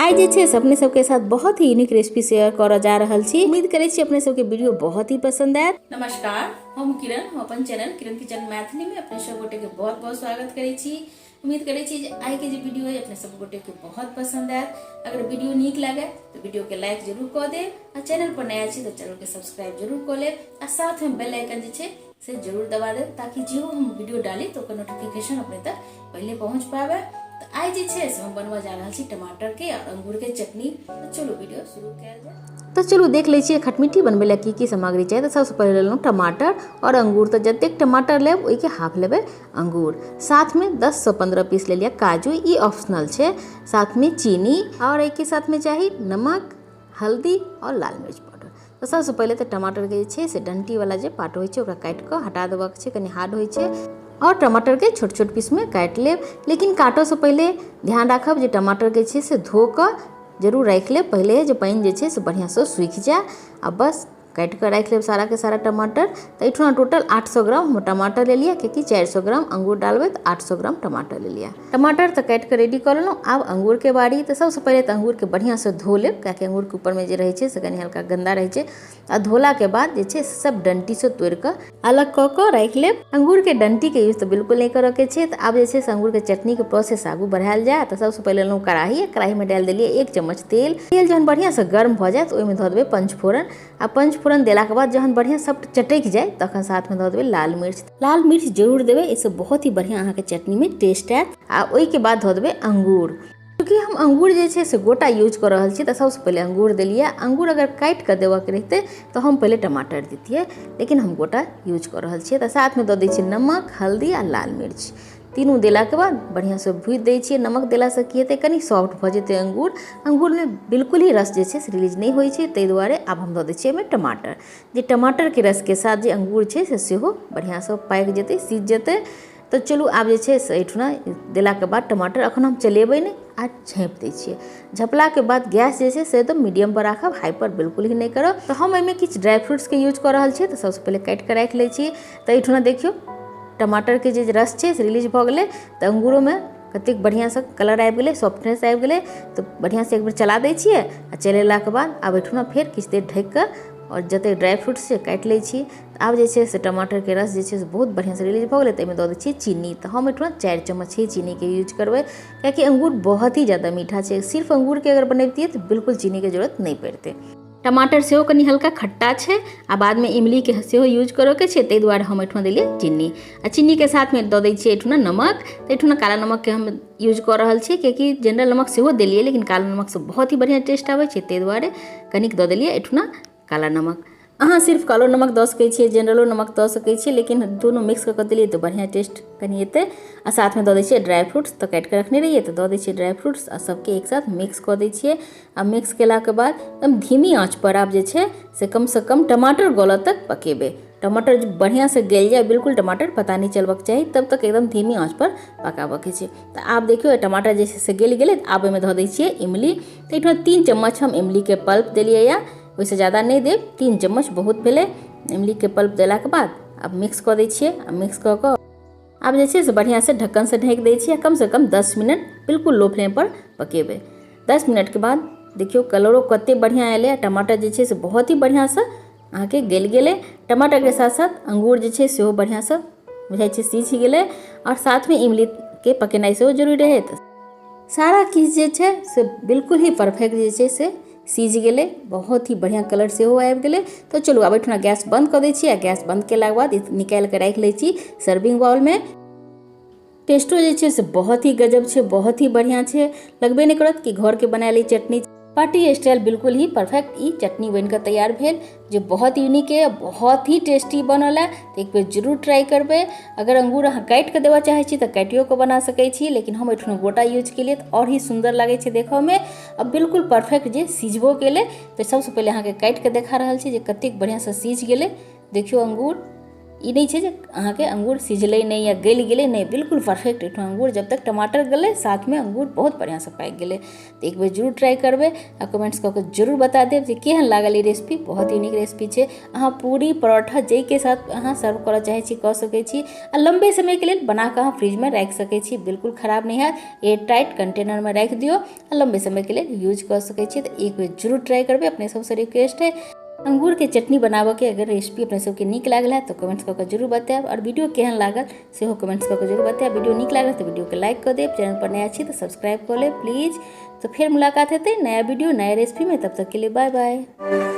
आइ जे छै से अपने सबके साथ बहुत ही यूनिक रेसिपी शेयर करऽ जा रहल छी। उम्मीद करै छी अपने सबके वीडियो बहुत ही पसंद आयत। नमस्कार, हम किरण, हम अपन चैनल किरण किचन मैथिली में अपने सब गोटे के बहुत बहुत स्वागत करै छी। उम्मीद करै छी जे आइ के जे वीडियो है अपने सब गोटे के बहुत पसंद आयत। अगर वीडियो नीक लागे तो वीडियो के लाइक जरूर कऽ देब आ चैनल पर नया छी तो चैनल के सब्सक्राइब जरूर कऽ लेब आ साथ में बेल आइकन जे छै से जरूर दबा देब ताकि जेहो हम वीडियो डाली तो ओकर नोटिफिकेशन अपने तक पहले पहुंच पावे। तो आइ जे छै से हम बनबऽ जा रहल छी टमाटर के और अंगूर के चटनी। तो चलू वीडियो शुरू कयल जाय। तो चलू देख लै छियै खटमिट्ठी बनबै लए की की सामग्री चाही। तो सबसँ पहिले लेलहुँ टमाटर और अंगूर। तो जतेक टमाटर लेब ओहिके हाफ लेबै अंगूर। साथ में 10 से 15 पीस ले लिअ काजू, ई ऑप्शनल छै। साथ में चीनी और एहिके साथ में चाही नमक, हल्दी और लाल मिर्च पाउडर। तो सबसँ पहिले तऽ टमाटरके जे छै से डंटीवला जे पार्ट होइ छै ओकरा काटि कऽ हटा देबऽके छै, कनि हार्ड होइ छै। और टमाटरके छोट छोट पीसमे काटि लेब, लेकिन काटऽसँ पहिले ध्यान राखब जे टमाटरके छै से धो कऽ जरूर राखि लेब पहिले, जे पानि जे छै से बढ़िआँसँ सूखि जाय। आ बस काटि कऽ राखि लेब सारा के सारा टमाटर। तऽ एहिठुना टोटल 800 ग्राम हम टमाटर लेलियै, कियाकि 400 ग्राम अंगूर डालबै तऽ 800 ग्राम टमाटर लेलियै। टमाटर तऽ काटि कऽ रेडी कऽ लेलहुँ। आब अंगूरके बारी। तऽ सबसँ पहिले तऽ अंगूरके बढ़िआँसँ धो लेब, कियाकि अंगूरके ऊपरमे जे रहै छै से कनि हल्का गन्दा रहै छै। आ धोलाके बाद जे छै सब डंटीसँ तोड़ि कऽ अलग कऽ कऽ राखि लेब। अंगूरके डंटीके यूज तऽ बिल्कुल नहि करऽके छै। तऽ आब जे छै से अंगूरके चटनीके प्रोसेस आगू बढ़ायल जाय। तऽ सबसँ पहिले लेलहुँ कड़ाही। कड़ाहीमे डालि देलियै 1 चम्मच तेल। तेल जहन बढ़िआँसँ गर्म भऽ जायत ओहिमे धऽ देबै पंचफोरन। आ पंचफोरन देलाके बाद जहन बढ़िआँ सब चटकि जाय तखन साथमे धऽ देबै लाल मिर्च। लाल मिर्च जरूर देबै, एहिसँ बहुत ही बढ़िआँ अहाँके चटनीमे टेस्ट आयत। आ ओहिके बाद धऽ देबै अंगूर। चूँकि हम अंगूर जे छै से गोटा यूज कऽ रहल छी तऽ सबसँ पहिले अंगूर देलियै। अंगूर अगर काटि कऽ देबऽके रहितै तऽ हम पहिले टमाटर दितियै, लेकिन हम गोटा यूज कऽ रहल छियै। तऽ साथमे दऽ दै छियै नमक, हल्दी आ लाल मिर्च। तीनू देलाके बाद बढ़िआँसँ भूजि दै छियै। नमक देलासँ की हेतै, कनि सॉफ्ट भऽ जेतै अंगूर। अंगूरमे बिल्कुल ही रस जे छै से रिलीज नहि होइ छै, ताहि दुआरे आब हम दऽ दै छियै एहिमे टमाटर। जे टमाटरके रसके साथ जे अंगूर छै से सेहो बढ़िआँसँ पाकि जेतै, सीझ जेतै। तऽ चलू आब जे छै से एहिठुना देलाके बाद टमाटर एखन हम चलेबै नहि आ झाँपि दै छियै। झपलाके बाद गैस जे छै से एकदम मीडियम पर राखब, हाई पर बिल्कुल ही नहि करब। तऽ हम एहिमे किछु ड्राई फ्रूट्सके यूज कऽ रहल छियै। तऽ सबसँ पहिले काटि कऽ राखि लै छी। तऽ एहिठुना देखियौ टमाटरके जे रस छै से रिलीज भऽ गेलै। तऽ अंगूरोमे कतेक बढ़िआँसँ कलर आबि गेलै, सॉफ्टनेस आबि गेलै। तऽ बढ़िआँसँ एक बेर चला दै छियै आ चलेलाके बाद आब एहिठुना फेर किछु देर ढकि कऽ और जतेक ड्राई फ्रूट्स छै काटि लै छी। आब जे छै से टमाटरके रस जे छै से बहुत बढ़िआँसँ रिलीज भऽ गेलै। तऽ एहिमे दऽ दै छियै चीनी। तऽ हम एहिठुना 4 चम्मच ही चीनीके यूज करबै, कियाकि अंगूर बहुत ही ज्यादा मीठा छै। सिर्फ अंगूरके अगर बनैबतियै तऽ बिल्कुल चीनीके जरूरत नहि पड़तै। टमाटर सेहो कनि हल्का खट्टा छै आ बादमे इमलीके सेहो यूज करऽके छै, ताहि दुआरे हम एहिठुना देलियै चीनी। आ चीनीके साथमे दऽ दै छियै एहिठुना नमक। तऽ एहिठुना काला नमकके हम यूज कऽ रहल छियै, कियाकि जनरल नमक सेहो देलियै, लेकिन काला नमकसँ बहुत ही बढ़िआँ टेस्ट आबै छै, ताहि दुआरे कनिक दऽ देलियै एहिठुना काला नमक। अहाँ सिर्फ कालो नमक दऽ सकै छियै, जनरलो नमक दऽ सकै छियै, लेकिन दुनू मिक्स कऽ कऽ देलियै तऽ बढ़िआँ टेस्ट कनि एतै। आ साथमे दऽ दै छियै ड्राई फ्रूट्स। तऽ काटि कऽ रखने रहियै तऽ दऽ दै छियै ड्राई फ्रूट्स आ सबके एक साथ मिक्स कऽ दै छियै। आ मिक्स केलाके बाद एकदम धीमी आँच पर आब जे छै से कमसँ कम टमाटर गलऽ तक पकेबै। टमाटर जे बढ़िआँसँ गलि जाय, बिल्कुल टमाटर पता नहि चलबऽके चाही, तब तक एकदम धीमी आँच पर पकाबऽके छै। तऽ आब देखियौ टमाटर जे छै से गलि गेलै। आब ओहिमे धऽ दै छियै इमली। तऽ एहिठमा 3 चम्मच हम इमलीके पल्प देलियै यऽ, ओहिसँ ज्यादा नहि देब, 3 चम्मच बहुत भेलै। इमलीके पल्प देलाके बाद आब मिक्स कऽ दै छियै। आ मिक्स कऽ कऽ आब जे छै से बढ़िआँसँ ढक्कनसँ ढकि दै छियै। कमसँ कम 10 मिनट बिल्कुल लो फ्लेम पर पकेबै। 10 मिनटके बाद देखियौ कलरो कते बढ़िआँ एलै। आ टमाटर जे छै से बहुत ही बढ़िआँसँ अहाँके गलि गेलै। टमाटरके साथ साथ अंगूर जे छै सेहो बढ़िआँसँ बुझाइ छै सीझ गेलै। आओर साथमे इमलीके पकेनाइ सेहो जरूरी रहै। तऽ सारा किछु जे छै से बिल्कुल ही परफेक्ट जे छै से सीझ गेलै, बहुत ही बढ़िआँ कलर सेहो आबि गेलै। तऽ चलू आब एहिठुना गैस बन्द कऽ दै छियै। आ गैस बन्द केलाके बाद निकालि कऽ राखि लै छी सर्विंग बाउलमे। टेस्टो जे छै से बहुत ही गजब छै, बहुत ही बढ़िआँ छै। लगबे नहि करत कि घरके बनायल ई चटनी। पार्टी स्टाइल बिल्कुल ही परफेक्ट ई चटनी बनिकऽ तैयार भेल, जे बहुत यूनिक है, बहुत ही टेस्टी बनल है। तऽ एक बेर जरूर ट्राई करबै। अगर अंगूर अहाँ काटि कऽ देबऽ चाहै छी तऽ काटियो कऽ बना सकै छी, लेकिन हम एहिठुना गोटा यूज केलियै तऽ आओर ही सुन्दर लागै छै देखऽमे। आ बिल्कुल परफेक्ट जे सिझबो केलै। तऽ सबसँ पहिले अहाँके काटि कऽ देखा रहल छी जे कतेक बढ़िआँसँ सीझ गेलै। देखियौ अंगूर ई नहि छै जे अहाँके अंगूर सिझलै नहि या गलि गेलै नहि, बिल्कुल परफेक्ट एहिठाम अंगूर जब तक टमाटर गलै साथमे अंगूर बहुत बढ़िआँसँ पाकि गेलै। तऽ एक बेर जरूर ट्राई करबै आ कमेंट्स कऽ के जरूर बता देब जे केहन लागल ई रेसिपी। बहुत यूनिक रेसिपी छै। अहाँ पूरी परोठा जाहिके साथ अहाँ सर्व करऽ चाहै छी कऽ सकै छी आ लम्बे समयके लेल बना कऽ अहाँ फ्रिजमे राखि सकै छी, बिल्कुल खराब नहि हैत। एयर टाइट कंटेनरमे राखि दियौ आ लम्बे समयके लेल यूज कऽ सकै छी। तऽ एक बेर जरूर ट्राई करबै, अपने सबसँ रिक्वेस्ट है। अंगूर के चटनी बनाबऽके अगर रेसिपी अपने सबके नीक लागल है तो कमेंट्स कऽ के जरूर बतायब और वीडियो केहन लागल सेहो कमेंट्स कऽ के जरूर बतायब। वीडियो नीक लागल तऽ वीडियो के लाइक कऽ देब, चैनल पर नया छी तऽ सब्सक्राइब कऽ लेब प्लीज। तो फिर मुलाकात हेतै नया वीडियो नया रेसिपी में, तब तक के लिए बाय बाय।